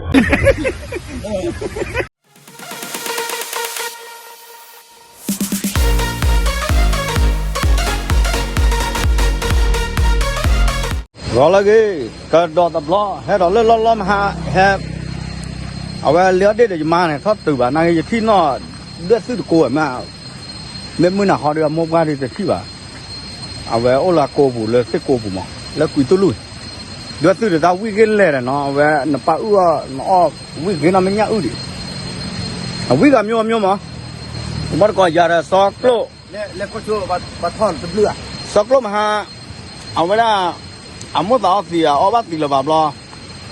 ဂီၤလၢအဂ့ၤ, ကဒီးတဘျီ ဟဲဒီးလၢလီၢ်လီၢ်မဟါ ဟဲ, အဝဲလ့အီၣ်ဒ့ၣ်ဒီးယမါန့ၣ် ထီၣ်တုၤဘၣ် နာ်က့ယထံၣ်နီၣ် ဒွဲၣ်သုၣ်တကိးဝဲမး, မ့ၢ်မုၢ်နၤဃီဒီး အမိၢ်ပှၢ်ဒီးတထံၣ်ဘၣ်, အဝဲအိၣ်လၢအကိာ်ပူၤ လၢသ့ၣ်ကိာ်ပူၤမး လၢကွံတူၢ်လူၢ်, ဒွဲၣ်သုၣ်ဒီးတၢ်ဝံၣ်ဂ့ၢ်လဲၣ်ဒီးနီၤ အဝဲနပာ်အုၣ်အီၣ် နအီၣ်ဝံၣ်ဂ့ၤနီၤ မ့ၢ်ညၣ်အုၣ်ဒံး, အဝံၣ်ဂ့ၤမံၤမံၤမး, ဘၣ်တကိးယၤဒီးစီၤကျိၣ် စီၤကျိၣ်မဟါ, အဝဲဒၣ် အမိၢ်သးအီသံး အအီၣ်ဘၣ်သံးလၢၤဘၣ်ဘျီ,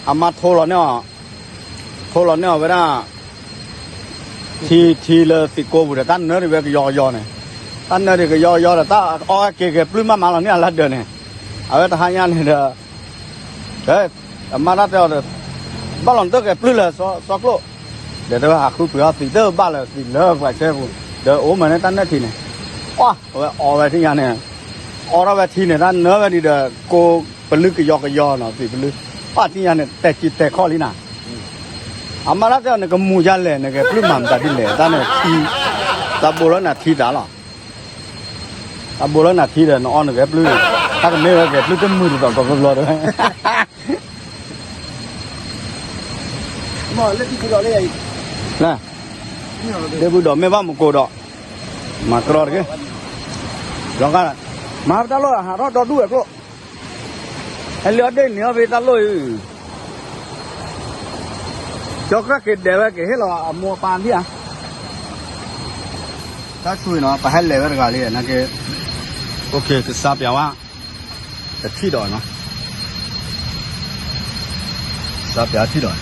အမါထိလီၤန့ၢ်အီၤ, ထိလီၤန့ၢ်အီၤဝဲဒၣ်, ထံ ထံလၢသံးကိာ်ပူၤဒီး တၢ်နၢဒံးဝဲကယီကယီန့ၣ်, တၢ်နၢဒံးကယီကယီဒီး တၢ်အီၣ်က့ၤက့ၤပျုၢ်မးမးလီၤန့ၢ်အလါဒၢးန့ၣ်, အဝဲတဟါညါန့ၣ်ဒီး အမါတၢ်တဲအီၤဒီး, ဘၣ်လီၤနတၢ်က့ၤပျုၢ်လၢစီၤကျိၣ်, ဒီးတဲဝဲဟးဃုပှ့ၤအီၣ်သံးတဘၣ်လၢသံးလၢပှၤဆဲပူၤ, ဒီးအိၣ်မးန့ၣ်တၢ်နၢထံန့ၣ်, အဝဲအီၣ်ဝဲထံၣ်ညါန့ၣ်, အီၣ်ထီၣ်ဝဲထံန့ၣ် တၢ်နၢဝဲဒံးဒီး ကိာ်ပလုၢ်ကယီကယီနီၤ သံးပလုၢ်, အီၣ်ထံၣ်ညါန့ၣ် တဲာ်ကံတဲာ်ခီၣ်လံနၤ အမါတၢ်တဲအီၤ နကမူၤယါလဲၣ် နကပျုၢ်မၤမတၤဒ်လဲၣ် တၢ်န့ၣ်ထံ, တၢ်ဘိလၢနၤထံတၢ်လီၤ, တၢ်ဘိလၢနၤထံဒီး နအီၣ်နကပျုၢ်, တၢ်ကမ့ၢ်ဝဲကပျုၢ်တမုာ်တသီၣ်ကဘျီဘျီဒီး, လၢ, ဒ့ၣ်ဘုဒီးမ့ၢ်ဘၣ်မူကိးဒီး, မၤကြီတက့ၢ်, ဒီး, မၤဟးပတၢ်လိၣ်ဟးထီၣ်ဒီဒူၣ်ဝဲကျိၣ် ဟဲလၢအီၣ်ဒ့ၣ်န့ၣ်အီၣ်ဖဲတၢ်လိၣ်အံၤ, ကၠီကြၢးက့ၤဒဲးဝဲက့ၤဟ့ၣ်လီၤအမိၢ်အပၢ်ဒံၣ်ဧါ, တၢ်ဆိနီၤ ပဟဲလဲၤဝဲတဂၤလံ နာ်က့, ကစၢ်ပျးဝဲ, တထံၣ်ဒီးနီၤ, ကစၢ်ပျးထံၣ်ဒီး,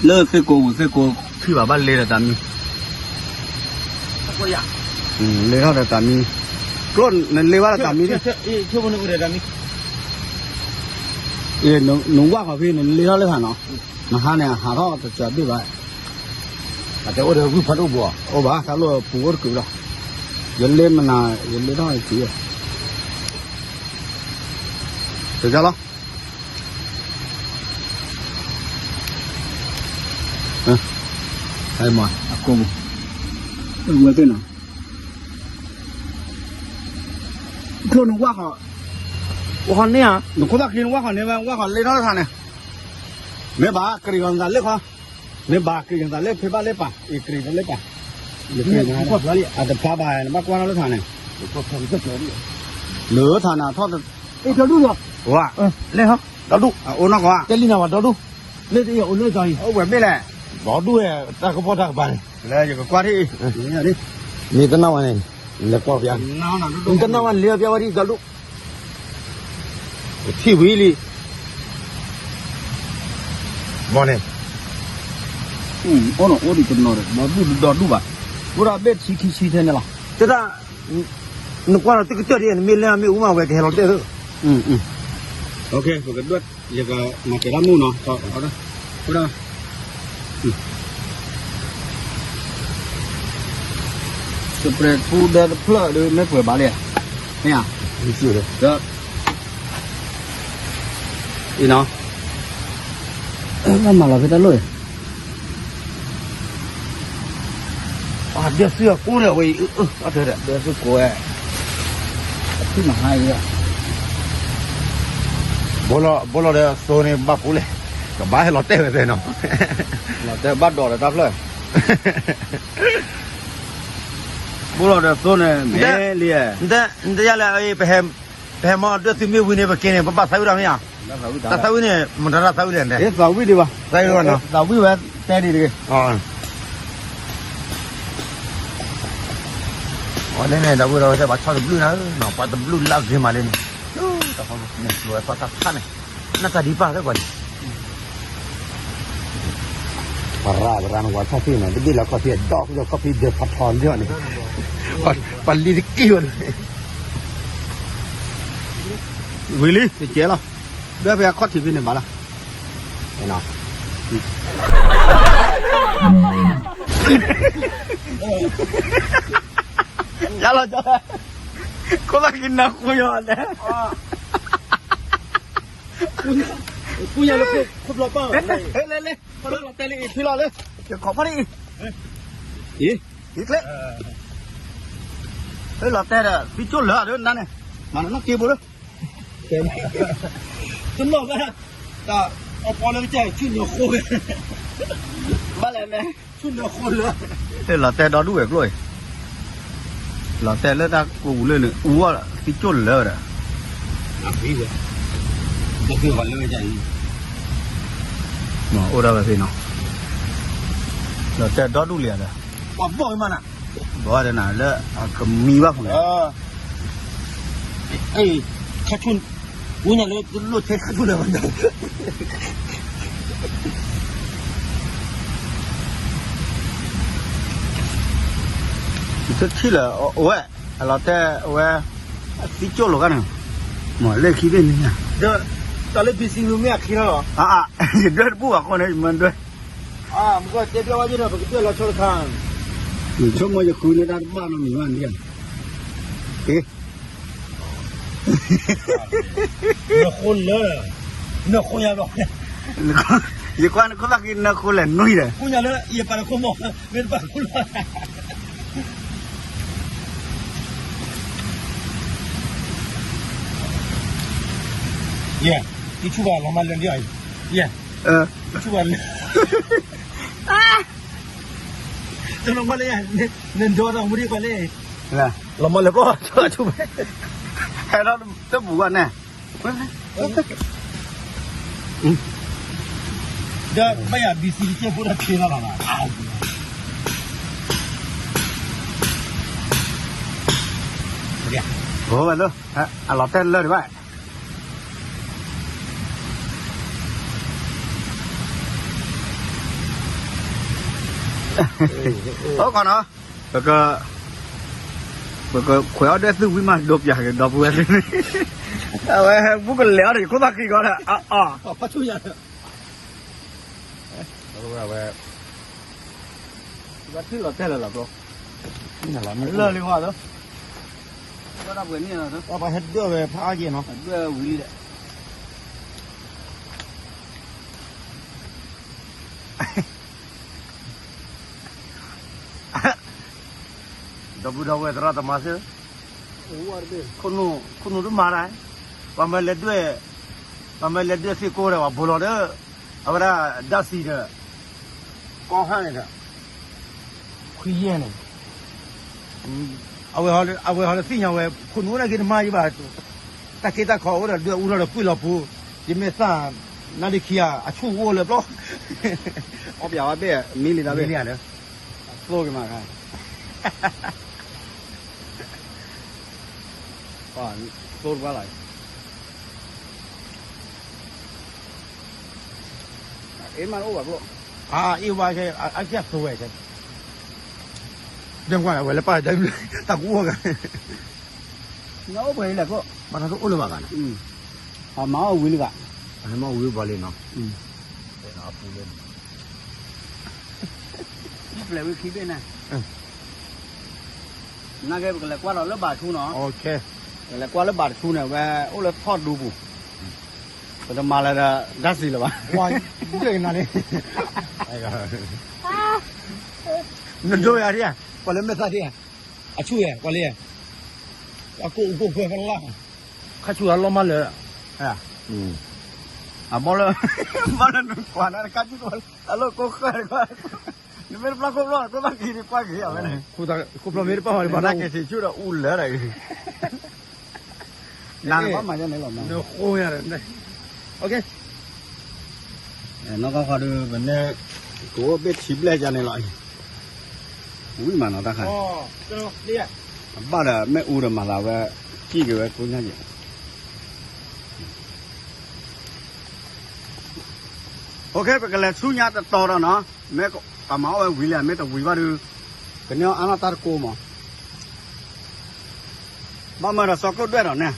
လၢသ့ၣ်ကိာ်ပူၤသ့ၣ်ကိာ်ထံၣ်ဘၣ်ဘၣ်လ့ဒီးတၢ်မံ လ့ထီၣ်ဒီးတၢ်မံ, ကျိၣ်နလ့ဘၣ်ဒီးတၢ်မံ, နဝၣ်ဃီၤဖဲနလ့ထီၣ်လၢဟးနီၤ, မဟါန့ၣ် ဟးထီၣ်တစှၤဘ့ၣ်ဘၣ်, အတဲအိၣ်ဒီးဝံၢ်ဖးဒိၣ်ဘိ, အိၣ်ဘၣ် တၢ်လိၣ်ပူၤအိၣ်တကုာ်လီၤ, ယလ့မနၤ ယလ့ထီၣ်ယထံၣ်, တကလီၤ အကိာ်ပူၤ, ဝဲသ့ၣ်နီၤ, ကျိၣ်နဝၣ်ဃီၤ, ဝၣ်ဃီၤန့ၣ်ဧါ, နခိၣ်သၣ်ခံနဝၣ်ဃီၤန့ၣ်ဝဲ ဝၣ်ဃီၤလ့ထီၣ်လၢထးန့ၣ်, မ့ၢ်ဘၣ်ကရံၣ်ဃီၤနသးလ့ၢ်ဃီ, မ့ၢ်ဘၣ်ကရံၣ်ဃီၤနသးလ့ၢ်ဖဲဘၣ်လ့ၢ်ပၢ်, အံၤကရံၣ်ဃီၤလ့ၢ်ပၢ်, အတဖျါဘၣ် နဘၣ်ကွၢ်ထီၣ်လၢထးန့ၣ်, လၢထးန့ၣ်ထီၣ်, လ့ထီၣ်ဒူၣ်လီၤ, ဝါ, လ့ထီၣ်, ဒီဒူၣ်, အအိၣ်နီၢ်ကီၢ်, တဲလံနၤဝဲဒီဒူၣ်, လ့တအံၤအိၣ်လၢစီၤအံၤ, အိၣ်ဝဲမ့ၢ်လဲၣ်, ဒီဒူၣ်ဝဲ, တၢ်ကပီၢ်တၢ်ကပၤန့ၣ်, လၢယကကွၢ်ထံၣ်အံၤ, မ့ၢ်တနာ်ဝဲန့ၣ်, လဲၤကွၢ်ပျး, တနာ်ဝဲန့ၣ် လ့အီၣ်ပျးဝဲဒ်ဒီဒူၣ် ပထံၣ်ဝံၤလံ, မ့ၢ်န့ၣ်, အိၣ်နီၢ်အိၣ်ဒံးတနီၤဒီး ဒီဒူၣ်ဒီဒူၣ်ဘၣ်, အိၣ်ဒီးဘ့ၣ်ထံခံဆံထဲန့ၣ်လီၤ, တဒၣ်, နကွၢ်ဒီးသုကတၢၢ်ဒ်အံၤ နမ့ၢ်လဲၤမ့ၢ်အူမးဝဲကဟဲလီၤတဲာ်, ယကမၤကဲၤတၢ်မူနီၤ, စပရ့ၤထူဒီးတဖျၢၣ်ဒီး မ့ၢ်ပှဲၤဘၣ်လံ, မ့ၢ်ဧါ, ဒီး, အံၤနီၤ, ဘၣ်မၤလီၤဖဲတၢ်လိၣ်အံၤ, ဒွဲၣ်သုအကိၣ်ဒီးဝဲအံၤ, ဒွဲၣ်သုကိးဝဲ, အထံၣ်မဟါအံၤ, ဘိလီၤဒီးသိန့ၣ်ဘၣ်ပူၤလဲၣ်, ကဘၣ်ဟဲလီၤတဲာ်ဝဲသ့ၣ်နီၤ, လီၤတဲာ်ဘၣ်ဒီးတၢ်ဖျၢၣ် ဘိလီၤဒီးသိန့ၣ် မ့ၢ်လံ, နတဲယၤလဲၣ်, ပဟဲမ့ၢ်ဒွဲၣ်သုမ့ၢ်ဝံၤန့ၣ် ပက့ၤန့ၣ် ပဘၣ်သးဝံၣ်တၢ်မ့ၢ်ဧါ, တၢ်သးဝံၣ်န့ၣ် မတၤတၢ်သးဝံၣ်လဲၣ်, သးဝံၣ်ဒံးဘၣ်, သးဝံၣ်ဝဲတဲဒံးတဂ့ၤ, အီၤန့ၣ်န့ၣ် ဒီပုၢ်ဒီဝဲၢ်သ့ၣ် ပှၤဆီတဘျုးနၤဧၢ, ပှၤတဘျုးလၢအဂ့ၤမးလံန့ၣ်, တၢ်ဖီန့ၣ် ကျိၤဝဲသီတၢ်ဖးန့ၣ်, နတၢ်ဒံးပၢ်လၢပှၤန့ၣ် ပရၢပရၢနဝၤခီၣ်ဖံးန့ၣ် တဘ့ၣ်လၢခီၣ်ဖံးဒီး ခီၣ်ဖံးဒၢးဖးထီန့ၣ်, ပှၤလံတက့ၢ်ဝဲန့ၣ်, ဝံၤလံ တကဲလီၤ, ဒီးဖဲအခီၣ်ထံးဖဲန့ၣ်ဘၣ်လီၤ, ယလီၤ, ခိၣ်ဘၣ်ကနၢ်ဃိယီၤလဲၣ်. ပူညါလၢခိၣ်ဖျီပၢ်, လဲၤလဲၤ, ဖီလီၤတဲလၢအံၤ ဖံလီၤလၢ, ယခီဖီၣ်အံၤ, အံၤ, အံၤကျဲ, ဖဲလီၤတဲဒီး သံကၠိၣ်လၢာ်ဒီးနၤန့ၣ်, မၤနနီၢ်က့ဘိလၢ တနီၣ်ဘၣ်, တၢ်အပီလၢကစၢ်ဆူၣ်နၢၤဃိ, ဘၣ်လဲၣ်န့ၣ်, ဆူၣ်နၢၤဃိလၢာ်, လီၤတဲဒီဒူၣ်ဝဲၤကျိၣ်အံၤ, လီၤတဲလၢတၢ်ကိးပူၤလၢန့ၣ် အူအီၣ်သံကၠိၣ်လၢာ်ဒီး, အိၣ်ဒၣ်ဝဲဖဲနီၤ, လီၤတဲဒီဒူၣ်လံဒီး, ဘီၣ်ဝဲနၤ, ဘီၣ်ဝဲနၤလၢအကမံဘၣ်ဖုး, ခါဆူၣ်, ဝဲညါလၢတလိၣ်ထဲခါဆူၣ်လၢာ်ဘၣ် တထံၣ်လၢအဝဲ, အလီၤတဲအဝဲ, အသံကၠိၣ်လီၤဂာ်န့ၣ်, မ့ၢ်လၢခံဘ့ၣ်န့ၣ်, ဒီးတၢ်လၢ B C မ့ၢ်အခ့ထီၣ်လီၤ, ယဒွဲၣ်တဘူၣ်ဘၣ်ဃိန့ၣ် ယမ့ၢ်ဒွဲၣ်, မ့ၢ်ကတဲဘၣ်ဝဲဒၣ် ပကဒွဲၣ်လီၤဆီတခါ, ယဆိကမိၣ်ယဃုန့ၢ်တၢ်တဘၣ်နီတမံၤဘၣ်န့ၣ်, ဃိလၢ, နဃိယၤဘျီ, ယကွၢ်နခိၣ်သၣ်ဃံနဃိလဲၣ်နွံဒီး, ဃိညါလၢယပာ်နခိၣ်မီၢ်, မ့ၢ်တပာ်နခိၣ်လီၤ, ယ, ယဆူၣ်ဘၣ်လီၤမၢ်လၢာ်ဒ်အံၤ, ယ, ယဆူၣ်ဘၣ်လၢာ်, တလီၤမၢ်လၢာ်, နဒိးဒီးမူဒံးပှၤလၢာ်, လီၤမၢ်လၢာ်ဘျီ, ဟဲဒီးတဘူၣ်ဘၣ်န့ၣ်, ဒီးဘၣ်ယၤ B C တကဲဖိတၢ်ချ့လီၤလီၤ, လၢ, အလီၤတဲလၢာ်ဒံးဘၣ် အိၣ်ကီးနီၤ, ပက, ပကခွဲးအီၣ်ဒွဲၣ်သုးဝံၤမး ဒိးပျးက့ၤဒီပုၢ်ဝဲၢ်သုန့ၣ်, အဝဲဘူးကလဲၤအီၤဒီး ယခိၣ်သၣ်ဃံကီးဒီး, အ, အ, ဝဲ, ဘၣ်ထံၣ်လီၤတဲာ်လၢာ်လီၤဘျီ, လၢာ်လံဃီလၢ, ဘၣ်တၢ်ပှဲၤန့ၣ်လီၤ, ပှၤဟဲဒွဲၣ်ဝဲဖးအါက့ၤနီၤ, ဒွဲၣ်ဝံၤလံဒီး ဒီပုၢ်ဒီဝဲၢ်သရၣ်သမါသ့ၣ်, ခိၣ်နူာ်တမၤတၢ်, ပှၤမၢလဲၤဒွဲၣ်, ပှၤမၢလဲၤဒွဲၣ်သ့ၣ်ကိးဒီး ပှၤဘိးလီၤဒီး, အဝဲဒၣ်ဒၣ်စံးဒီး, ကီဟၣ်န့ၣ်ဒီး, ခွံယဲၢ်န့ၣ်, အဝဲ, အဝဲဟီလၢသ့ၣ်ညါဝဲ ခိၣ်နူာ်အိၣ်ဒၣ်က့ၤတမၤယဘၣ်, တၢ်က့တၢ်ခီအိၣ်ဒီးဒွဲၣ်အူထီၣ်ဒီးကွံာ်လီၤပူၤ, ယမ့ၢ်သၣ်, နါဒ့ခံဂၤ အဆူၣ်အိၣ်လၢာ်ဘျီ, အီၣ်ပျးဝဲဘ့ၣ် မံလံတၢ်ဘ့ၣ်, သိၣ်က့ၤမးခါ, သိၣ်တဘၣ်လီၤ, အ့မးအိၣ်ဘၣ်ဘျီ, အ့ၣ်ဝဲ, အကသိဝဲ, ဒ်ကွၢ်ဝဲလၢပၢ်, တၢ်ကူအိၣ်ဂၤ, နအိၣ်ပှဲၤလံလဲၣ်ခိၣ်, ဘၣ်တၢ်တအိၣ်လၢၤဘၣ်ဂၤန့ၣ်, အမၤအီၣ်ဝံၤလံဂၤ, အမၤအီၣ်ဝံၤဘၣ်လံနီၤ, အပူၤလၢ ပျဲဝံၤခံဘ့ၣ်န့ၣ်, နာ်က့ပကလဲၤကွၢ်လီၤလၢဘၣ်ထူနီၤ, ပကလဲၤကွၢ်လၢဘၣ်တထူန့ၣ် ဝဲအိၣ်လၢထီၣ်ဒူပူၤ, ပတမၤလၢၤဒီး ဓာတ်ဆီလၢၤဘၣ်, ဒွဲၣ်ကနၤန့ၣ်, နဒိယၤဒံးဧါ, ပှၤလၢမဲာ်သၣ်ဒံးဧါ, အဆူၣ်ယဲ ပှၤလၢ, အကိၣ်အူကိၣ်ခွဲဖဲလၢ်, ခါဆူၣ်အလီၢ်မၢလၢာ်, အဘီလၢ, ဘီလၢနကွၢ်နၤတခါဆူၣ်တဝဲ, အလီၢ်ကိၢ်ဃၢ်တခါ, နမ့ၢ်တပျၢ်ခိၣ်ဖျီၣ် ကိၢ်ဘၣ်က့ၤန့ၣ်ကွၢ်က့ၤအဝဲန့ၣ်, ခိၣ်ဖျီၣ်မ့ၢ်တပျၢ်ဟီၣ်န့ၣ် ဘၣ်နက့ၤဆံးဆူၣ်ဒီးအူလၢာ်ဒီး, နၤနဘၣ်မၤယါန့ၣ်လီၤ, နဃိယၤဒီး, နီၢ်ကီၢ်ဃီဒီး ပန့ၣ်, ကအိၣ်ဘ့ၣ်ထံဘျဲၣ်ယါန့ၣ်လီၤ, ဝံၣ်မးနီၤတၢ်ခါ, အဘၣ်ဒီးမ့ၣ်အူဒီးမၤသးဝဲ, ကံၣ်က့ၤဝဲကိညါယဲၢ် OK ပကလဲၤဆူညါတတီၤဒီးနီၤ, မ့ၢ်ပမၤအီၣ်ဝဲဝံၤလံ မ့ၢ်တဝံၤဘၣ်ဒီး, ကန့ၢ်အီၣ်အါနီၢ်တၢ်တကိးမး, ဘၣ်မၤဒီးစီၤကျိၣ်ဒွဲၣ်ဒီးန့ၣ်,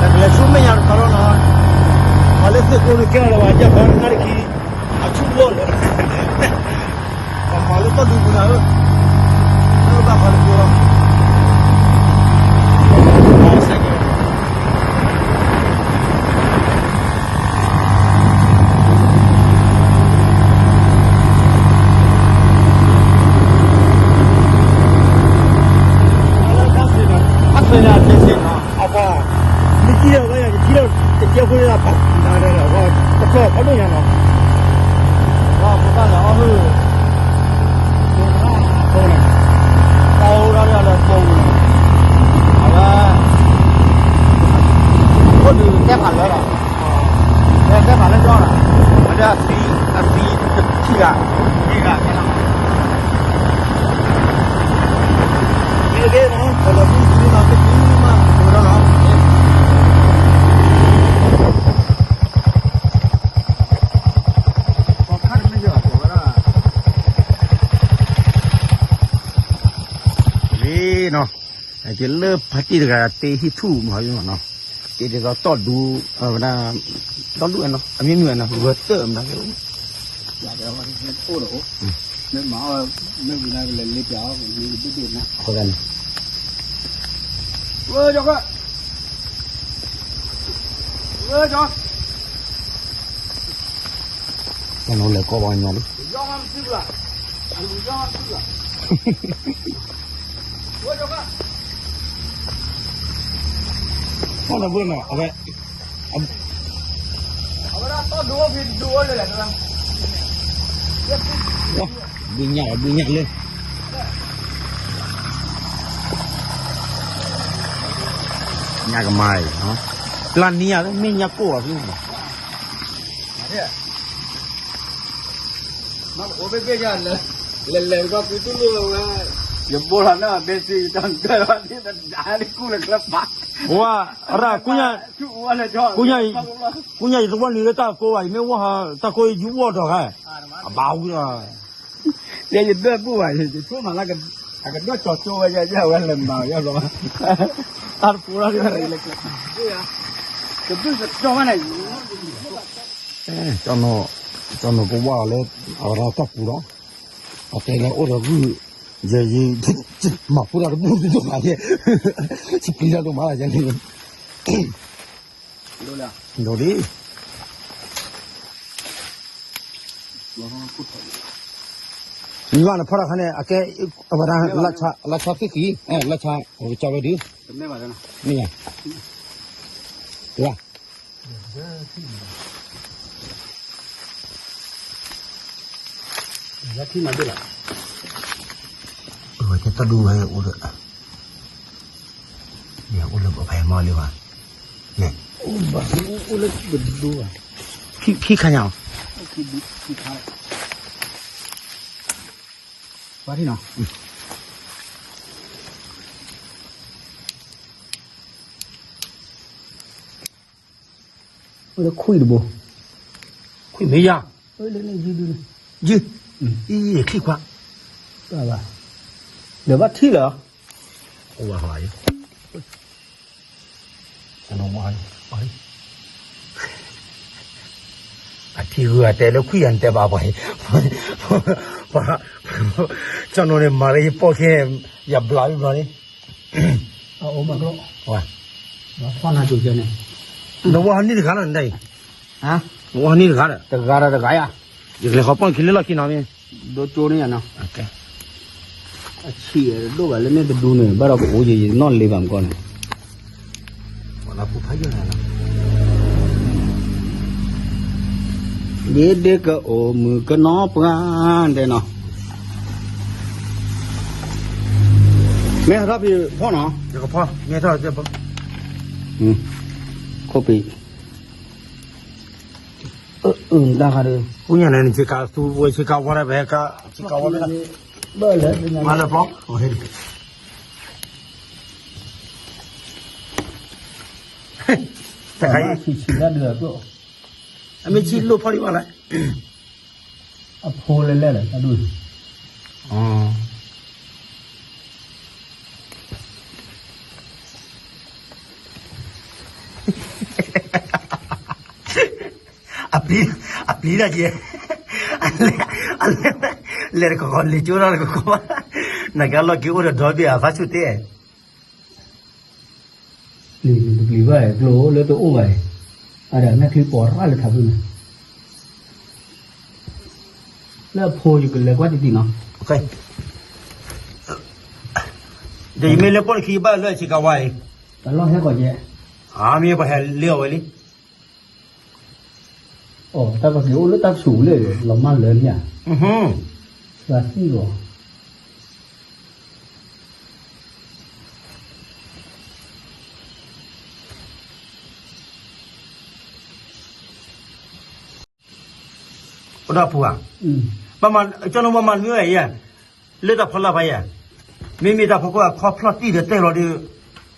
ပကလဲၤဆူမဲာ်ညါတတီၤဒီးနီၤ, ပှၤလၢသ့ၣ်ကိးန့ၣ်ကဲထီၣ်လၢၤဘၣ် ယဲၢ်ခီနၣ်ရံၣ်ခံ, အဆူၣ်လီၢ်လၢ, ပှၤမၤလၢတၢ်ဒုးပူၤနၤဧၢ, လၢဘၣ်ခီတကိးလီၤ, စဲကဲ အပှၤ မ့ၢ်ကံၣ်ဒီးဝဲယၤ ယထံၣ်လၢတကဲဖိလၢဖးနၤဒီး ကထီၣ်ဖးဒိၣ်ညါနီၤ, ဒီးဖိသၣ်လၢအီၣ်ဟုၣ် အဃိန့ၣ် တၢ်အိၣ်ဒီးလၢအပူၤန့ၣ် အဝဲ အိၣ်ဒုးတဲဖးလၢလီၤ, တဲတဲဖးလၢကၠီလီၤ, အဝဲဒၣ်အသံ အသံတထံၣ်ဂၤ ထံၣ်ဂၤကဲလီၤ. လံနီၤ, ကလၢဖါတံၢ်တဂၤတ့ဟံၣ်ထူၣ်မၤနီၤ, တ့ဒ်သိးတီၢ်ဒူ ဝဲဒၣ် တီၢ်ဒူနီၤ အမ့ၢ်မ့ၢ်နီၤ ဂၢၢ်တၢၢ်မၤကအိၣ် အိၣ်ဒီးအိၣ်, မ့ၢ်မၤအီၣ် မ့ၢ်ဝံၤလၢကလဲၤလ့ပၠးအီၣ် မ့ၢ်ဒိၣ်ဒိၣ်နၤ အဃိသတးန့ၣ် ဝဲကၠီကၢ် ဝဲကၠီ တၢ်နီၤလဲၤကီၢ်ပှၤကညီလံ, အလူၤကၠီ ဝဲကၠီကၢ် အီၣ်ဒီးဘၣ်နီၤ အဝဲ အဝဲဒၣ်တီၢ်ဒိဖံဒိလၢလဲၣ်, ဘုညၣ်ဘုညၣ်လၢ ညၣ်ကမါအံၤ, ပျၢ်နံၣ်ယၤလၢမ့ၢ်ညၣ်ကိၢ်ဘၣ်ဖု, မ့ၢ်အိၣ်ဘ့ၣ်ဘ့ၣ်ယၤလၢ လဲၤလဲၤကီၢ်သုတူၢ်လိာ်ဝဲ, ယဘိလီၤန့ၣ် ဘ့ၣ်စံတၢ်ဒၢလီၤ ဒ်တဒါဒ်ကူၣ်လၢကျဲပာ်, ဝဲ, အရၣ်, ကူၣ်ညါ, ကူၣ်ညါယတဝီၢ်နံၤလၢတၢ်ကိးဘၣ် ယမ့ၢ်ဝီၢ်တၢ်ကိးယဝီၢ်ဒီးဂၤ, အဘၣ်ဝံၤလီၤ, ယဲယဒွဲၣ်ဘူၣ်ဘၣ် ယဆိကမိၣ်လၢ အကဒွဲၣ်ကၠီကၠိဝဲယဲ ယဲဝဲလဲၤမၤယဲဘျီ, တၢ်တပူၤလီၤ, ကဘုၣ်ကတီၢ်ဝဲန့ၣ် ကၠီနီၤကဝၢ်လၢ အဝဲဒၣ်တၢ်ပူၤလီၤ, အတဲလၢအိၣ်ဒီးဂုၢ်, ယဲယ မၤဖိတၢ်တဘူၣ်တဒိၣ်မးယဲ, စပျံတၢ်ဒိၣ်မးလၢယဲန့ၣ်, ဒိၣ်ဒံး, မ့ၢ်ဘၣ်နဖီၣ်တၢ်ခါန့ၣ် အကဲ, အဝဲဒၣ် လၢဆါသ့ၣ်ဃံ, လၢဆါ, ကၠီဝဲဒုး, မ့ၢ်ယၤ, တဂၤ ဝဲတၢ်ဒူဝဲအိၣ်ဒီး, အိၣ်လၢပဖဲမီၢ်လံဘၣ်, န့ၣ်, အိၣ်လၢပဒူဘၣ်, ဖံဖံခါညါ, ဝါထံနီၤ လၢခွံတဘိ, ခွံမ့ၢ်ယၤ, လၢန့ၣ်ယုၢ်ဒုန့ၣ်, ယုၢ်, အံၤချံခွါ, ဘၣ်ဘၣ်, ဒီးဘၣ်ထံၣ်လၢၤ, အိၣ်ဘၣ်ဟီ, အထံဂုၤအတဲလၢခွံယၤနတဲဘၣ်ပှၤအံၤ, ပှၤ, ကၠီနီၤန့ၣ် မၤလၢယပိာ်ခဲ, ယဘျးဝံၤဘျီန့ၣ် အအိၣ်မးကျိ, ဝါ, ဖီၣ်နၤကၠိကဲန့ၣ်, နဝဲဟီနံၣ်တဂၤလီၤနတၢ်အံၤ, နဝဲဟီနံၣ်တဂၤဒီး, တဂၤဒီးတဂၤယၤ, ယကလဲၤဃီပီၣ်ခံလၢလီၢ်ခံနီၤမ့ၢ်, ဒိကၠိန့ၣ်ယၤနီၤ, အဆံးဒိၣ်ဘၣ်လၢန့ၣ်တဒူန့ၣ် ဘၣ်ဒီးကအိၣ်ယဲယနီၣ်လ့ဘၣ်မကီၢ်န့ၣ် ဒ်ဒ့ကအိၣ်မုၢ်ကနီပှၤဒဲးနီၤ, မ့ၢ်ဟးထီၣ်ဖံးဖီၣ်နီၤ, ယကဖီၣ်, မ့ၢ်ထီၣ်, ခိၣ်ပံး, အတၢ်ခါဒီး, ပူညါန့ၣ် နဆ့ကၤသူဝဲဆ့ကၤဝါဒၣ်ပဟဲကါ, ဆ့ကၤဝါဒၣ်, ဘၣ်လၢ, မၤလၢပျီ, တခါအံၤ, အမ့ၢ်ဆံးလိၣ်ဖီၣ်လံဘၣ်လဲၣ်, အဖိလဲၣ်လဲၣ်လဲၣ်, အပျံၤ, အပျံၤတၢ်က့ၤ, အလဲၤ, လဲၤတကီကီၤ လဲၤကၠိထီၣ်တကီကီၤဘၣ်, နကလီၢ်က့ၤအိၣ်ဒီးဒီဘ့ၣ်အဖါဆူၣ်တဲ, ပျံၤ, ပျံၤဘၣ်, ကျိလၢတအိၣ်ဘၣ်, အဒၣ်နဲၣ်ချံပိာ်ရၣ်လၢထးဖုန့ၣ် လၢအဖိယကလဲၤကွၢ်တံၢ်တံၢ်နီၤ, ဒီးယမ့ၢ်လဲၤပိာ်နခံဘၣ်လၢအဆံးကဝါအံၤ, တလီၢ်ဟဲကီးယဲ, အမ့ၢ်ပှၤဟဲလၢအီၤဝဲလံ, အိၣ်တၢ်ပက့ၤအိၣ်လၢတၢ်ပစူးလၢ လီၤမၢ်လၢမ့ၢ်ဧါ, သံလီၤ. အိၣ်ဒၣ်ပူၤဧါ, ကၠီနီၤ ဘၣ်မၤနမ့ၢ်ဝဲယဲ, လၢတၢ်ဖီလာ်ဖးယဲ, မ့မ့ၢ်တၢ်ဖီခိၣ်အခီဖျီၣ်တံၢ်ဒီးတဲလီၤဒီး,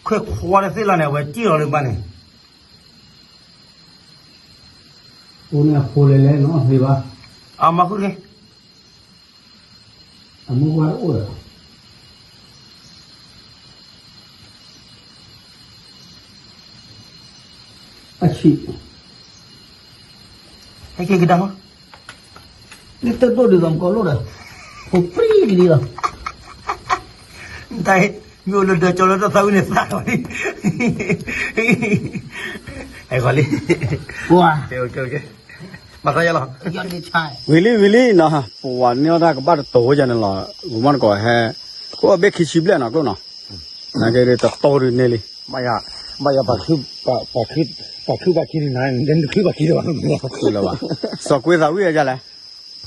ခွဲးခွါဒီးသ့ၣ်လီၤန့ၣ် အဝဲတံၢ်လီၤလၢဘၣ်န့ၣ်, အိၣ်န့ၣ်အဖိလဲၤလဲၤနီၤ သ့ဘၣ်, အမၤဃုာ်တဂ့ၤ အမိၢ်ပှၢ်တအိၣ်ဒီး အဆံး, ဟဲက့ၤကဒါလီၤ, နတဒိၣ်ဒ်သိးမကီးလိၣ်ဒီး, ဖိပြံကဒံလီၤ, တၢ်မ့ၢ်အိၣ်လၢဒၢးကၠီလၢတၢ်သးဝံၣ်န့ၣ်သးလီၤလံ, ဟဲဂီၤလံ, မၤသးယလီၤ, ဝံၤလံဝံၤလံနီၤ, ပဝၤန့ၢ်အီၣ်တၢ်ကဘၣ်တတိၤယၤန့ၣ်လီၤ, ဂိၤမီၢ်တကိးဟဲ, ကအိၣ်ဘ့ၣ်ခံဆံဘျဲၣ်နီၤကျိၣ်နီၤ, နာ်က့တတိၤဒုးန့ၢ်လံ, ဘၣ်ယၤ, ဘၣ်ယၤ, ပှၤခုဘၣ်ခံန့ၣ်နၤ, နခုဘၣ်ခံလၢၤဘၣ်, စီၤကွ့သးဝံၣ်အယၤလဲၣ်,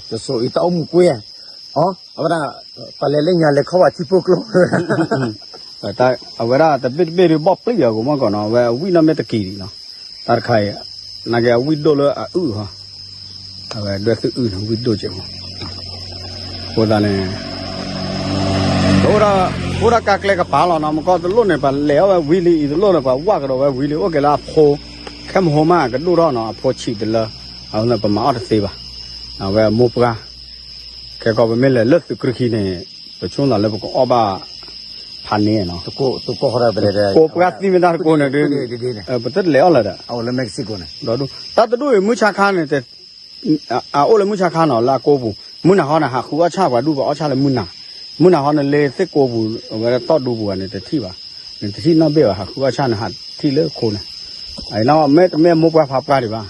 တစိၤအံၤတၢ်အိၣ်မူကွ့, အဝဲဒၣ်, ပှၤလဲၤလၢညါလဲၤခီဝဲထံဖိကျိ, အဝဲဒၣ်တဘ့ၣ်တဘ့ၣ်ဒုးဘီၣ်ပျံၤအီၤ ဂိၤမီၢ်တကိးနီၤ, အဝဲအဝံၣ်နီၢ်မ့ၢ်တကံၤဒံးနီၤ, တၢ်တခါအံၤ, နာ်က့အဝံၣ်ဒိၣ်လၢအအုၣ်ဟီ, အဝဲဒွဲၣ်သုအုၣ်န့ၣ် ဝံၣ်ဒိၣ်ကဲးမး, အဃိသတးန့ၣ် အိၣ်ဒၣ်ကါကျဲကပၤလီၤနီၤ, မကီတလိၣ်န့ၣ် ပှၤလဲၤအီၣ်ဝဲဝံၤလံ, အံၤတလိၣ်န့ၣ် ပှၤဝၢ်ကဒီးဝဲဝံၤလံ, အိၣ်က့ၤလၢအဖိ, ခဲမဟိမးကဒိၣ်ထီၣ်နီၤ, အဖိဆံးတလၢ, အဝဲန့ၣ်ပမၤအီၣ်တသ့ဘၣ်, အဝဲအမိၢ်ပှၢ်, ခဲကီးပမ့ၢ်လဲၤလၢသုးကရၢခံန့ၣ်, ပဆိကမိၣ်လၢပကအီၣ်ဘၣ် ဖးန့ၣ်နီၤ, ကိးပှၢ်သံမ့ၢ်တၢ်တကိးန့ၣ်ဒုး, ပတလဲၤအီၣ်လၢၤဒီး, တၢ်တဒူၣ်အံၤမုၢ်ဆါခါန့ၣ် အအိၣ်လၢမုၢ်ဆါခါနီၤ လၢအကိပူၤ, မုၢ်နၤဟီန့ၣ် ဟးဃုအီၣ်ဆၣ်ပှၤဒူၣ်ပှၤအီၣ်ဆၣ်လၢမုၢ်နၤ, မုၢ်နၤဟီန့ၣ်လၢသ့ၣ်ကိပူၤ အဝဲဒၣ်တီၢ်ဒူပူၤန့ၣ် တထံၣ်ဘၣ်, နတထံၣ်နီၣ်ဘ့ၣ်ဘၣ် ဟးဃုအီၣ်ဆၣ်န့ၣ် ဟးထံၣ်လၢခိန့ၣ်, အံၤနီၣ်မ့တမ့ၢ်အမိၢ်ပှၢ်ဖးပှၢ်ဒံးဘၣ်,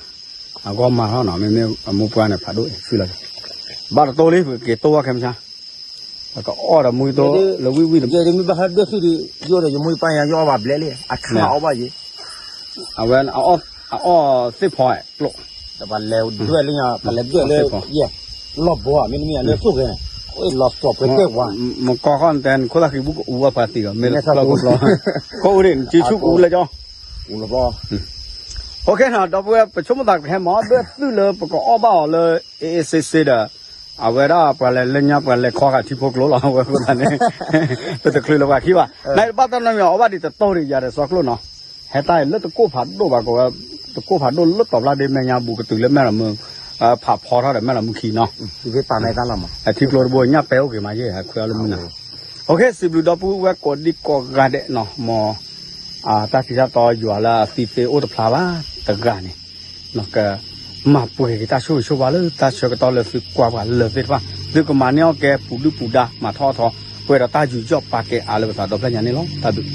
အဂီၢ်မၤထီၣ်နီၤ မ့မ့ၢ်အမိၢ်ပှၢ်န့ၣ် ဖးဒိၣ်အံၤဆူလီၤ, ဘၣ်တတိၤလံ ပက့ၤတိၢ်ဝဲခဲမုၢ်ဆါ, ပကအီၣ်ဒီးမူကတိၤလၢဝံၣ်ဝံၣ်တဘၣ်, ယမ့ၢ်ဘၣ်ဟဲဒွဲၣ်သုဒီး ယအိၣ်ဒီးယမိၢ်ယပၢ်ညါ ယအီၣ်ဘၣ်ဘျဲၣ်လံ အခါအီၣ်ဘၣ်ယံၤ, အဝဲ အအီၣ်သ့ၣ်ဖီကျိ, ပှၤလဲၤဒွဲၣ်လၢညါ ပှၤလဲၤဒွဲၣ်လၢ, လီၢ်ဘီမ့တမ့ၢ်လၢသိၣ်ဂဲၤ, လီၤစီၤပှဲၤတဲပှၤ, မကီခီနတဲ နခိၣ်သၣ်ဃံဘူကအူအီၣ်ပှၤသံးဒီး မ့ၢ်လၢကျီကျိကျီ, ကိးအူဒံး နစုဆူကအူလၢကၠီ, အူလီၤဘီ, အိၣ်ခ့နီၤ ဒီပုၢ်ဝဲၢ် ပဆိကမိၣ်သးကဟဲမၤအီၣ်ဒွဲၣ်သုလၢပကအီၣ်ဘၣ်အီၤလၢ အ့ၣ်အ့ၣ်စ့စ့ဒီး, အဝဲဒၣ်ပှၤလဲၤလၢညါပှၤလဲၤခီဂာ်ထံဖိကျိလီၤ အဝဲအဃိသတးန့ၣ်, ပတချုးလၢပှၤခံဘၣ်, နဘၣ်တၢ်နီတမံၤအီၤဘၣ်ဒံးတတီၢ်ဒံးယၤဒီးစီၤကျိနီၤ, ဟဲတၢ်အံၤလၢတကိၢ်ဖးဒိၣ်ဘၣ်ကဝဲ, တကိၢ်ဖးဒိၣ်လၢတီၤဖျါဒ့မဲာ်ညါဘူးကတုၤလၢမဲၢ်လီၤမုၢ်, ဖးဖီထီၣ်ဒီးမဲၢ်လီၤမုၢ်ခံနီၤ, ထံကျိတဘိညၣ်ပဲအိၣ်က့ၤမးယဲၢ် ဟးခွဲးအီၤလၢမုၢ်နၤ, အိၣ်ခ့ စံးဘျုးဒီပုၢ်ဝဲၢ်ကိးဒံကိးဂၤဒဲးနီၤ မ် တၢ်ထံတၢ်တီယွၤလၢအသံသ့အိၣ်တဖျါဘၣ် တဂၤန့ၣ်, ကမၤပှဲၤက့ၤတၢ်ဆိၣ်ဂ့ၤဆိၣ်ဝါလၢတၢ်ဆၢကတီၢ်လၢသုကွၢ်ပှၤလၢာ်သ့ၣ်တဖၣ်, သုကမၤန့ၢ်အီၣ်ကဲပူၤဒုၣ်ပူၤဒါ မၤထီၣ်အထီ ပှဲၤဒီးတၢ်ယူးယီၣ်ပာ်ကဲအါလၢပသးဒီဖျၢၣ်ညါန့ၣ်လီၤ. တၢ်ဘျုး